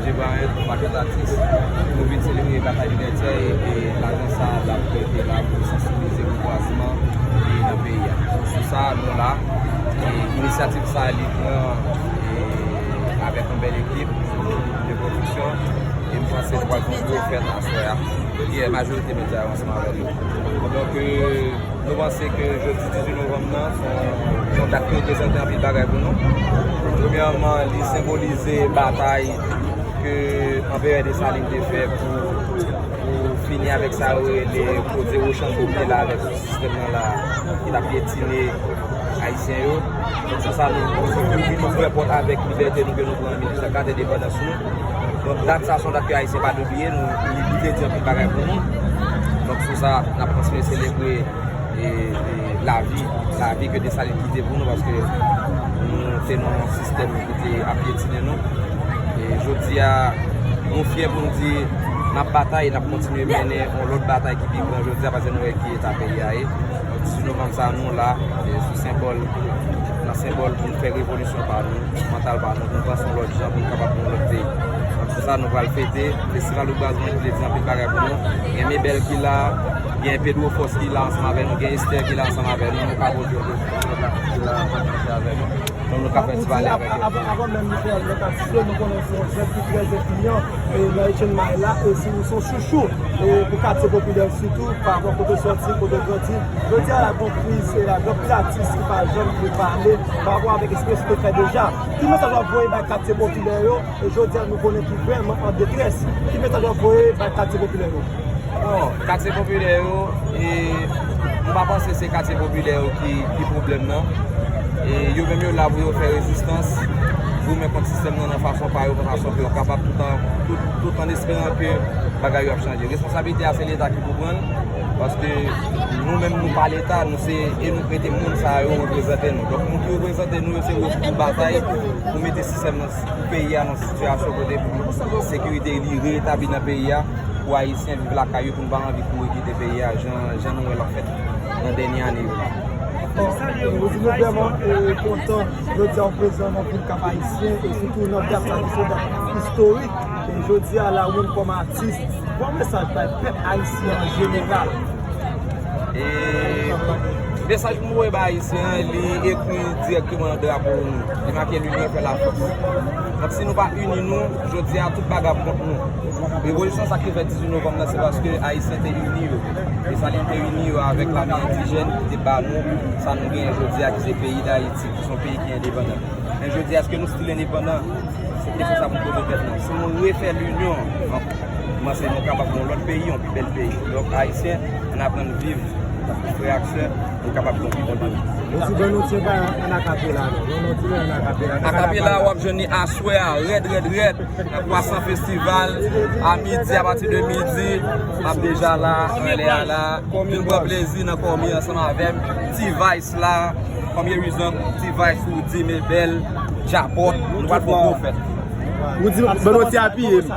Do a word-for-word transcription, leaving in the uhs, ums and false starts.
Debra Rèd, Matant Atis, nou vin selebre Batay Libète a e, e lajan sa a l ap rete la pou sansibilize boujwazman e nan peyi a. Sou sa, nou la, e inisyativ sa a li pran e avèk yon bèl ekip de pwodiksyon e m panse nou pral fè yon gwo fèt aswè a. Yè, majorite medya yo ansanm avè nou. Donk, e, Nou panse ke jodi dizuit novanm nan, se yon, se yon dat ki reprezante anpil bagay pou nou. Premyèman, li senbolize batay ke Anperè Desalin te fè pou, pou fini avèk sa yo rele koze Wochanbo ki te la avèk sistèm nan la, ki t ap pyetine Ayisyen yo. Donk, sou sa, nou, nou, nou ouvè pòt avèk libète nou ke nou pran an mil uit san kat, endepandans nou. Donk, dat sa se yon dat ke Ayisyen pa dwe bliye, nou, li, li te di anpil bagay pou nou. Donk, sou sa, n ap kontinye selebre e, e lavi, lavi ke Desalin kite pou nou, paske nou te nan yon sistèm ki te ap pyetine nou. E jodi a, nou fyè pou n di n ap batay, n ap kontinye mennen yon lòt batay ki pi gran jodi a, paske nou wè ki eta peyi a ye. Donk, dizuit novanm sa, nou la, e sou senbòl, nan senbòl pou n fè revolisyon pa nou, mantal pa nou, pou n panse yon lòt jan, pou n kapab gen yon lòt peyi. Donk, se sa nou pral fete. Festival Reboisement ki vle di anpil bagay pou nou. Gen Mebèl ki la, gen Pedro Fòs ki la ansanm avè nou, gen Esther ki la ansanm avè nou, nou ka pwodui yon pwodui la, ki la ansanm avè nou. Donk, nou ka fè ti pale avèk yo. Avan, avan menm nou fè lòt atis yo, nou konnen se yon jèn ki trè enfliyan, e, nan Echanmay la, e se, se yon chouchou, e, pou katye popilè sitou, pa rapò kote w sòti, kote w grandi. Jodi a, la, gon kriz, e, la, gen anpil atis ki pa janm vle pale pa rapò avèk eksperyans yo te fè deja. Ki mesaj w ap voye bay katye popilè yo? E jodi a, nou konnen ki vrèman an detrès. Ki mesaj w ap voye bay katye popilè yo? Bon, katye popilè yo, e, m pa panse se katye popilè yo ki, ki pwoblèm nan. E yo menm yo la pou yo fè rezistans, goumen kont sistèm nan nan fason pa yo, nan fason ke yo kapab, tout an, tout, tout an esperan ke bagay yo ap chanje. Responsablite a, se Leta ki pou pran l, paske nou menm nou pa Leta, nou se, e nou k mete moun sa yo reprezante nou. Donk, moun ki reprezante nou yo, se yo ki pou batay pou mete sistèm nan, pou peyi a nan sitiyasyon kote pou sekirite li retabli nan peyi a, pou Ayisyen viv lakay yo, pou nou pa anvi kouri kite peyi a, jan, jan nou wè l ap fèt nan dènye ane yo la. Bon, nou di nou vrèman, e, kontan jodi a w prezan nan vil Kap Ayisyen, e sitou nan dat sa ki se yon dat istorik. E jodi a la, ou menm kòm atis, ba yon mesaj bay pèp ayisyen an jeneral. E mesaj pou m voye bay Ayisyen an, li ekri dirèkteman nan drapo nou. Li make "L'union fait la force". Donk, si nou pa ini nou, jodi a, tout bagay ap kont nou. Revolisyon sa ki fèt dizuit novanm nan, se paske Ayisyen te ini yo. Desalin te ini yo avèk lame endijèn ki te ba nou sa nou genyen jodi a, ki se peyi Dayiti, ki se yon peyi ki endepandan. Men jodi a, èske nou still endepandan? Se kesyon sa pou n poze tèt nou. Si nou refè linyon, m panse nou kapab gen yon lòt peyi, yon pi bèl peyi. Donk, Ayisyen, ann aprann viv tankou frè ak sè, nou kapab gen yon pi bon demen. Yo di ban nou tyenn pa an akapela, non? Ban nou tyenn an akapela. Akapela, w ap jwenn li aswè a, rèd, rèd, rèd. Nan Kwasan Festival, a midi, apati de midi, m ap deja la, anlè a la. Vin pran plezi nan kòmi ansanm avè m. T-Vice la, Premier Reason, T-Vice, Roody, Mebèl, Djapòt, nou pral fè yon gwo fèt. Ou di, ban nou ti apiye m.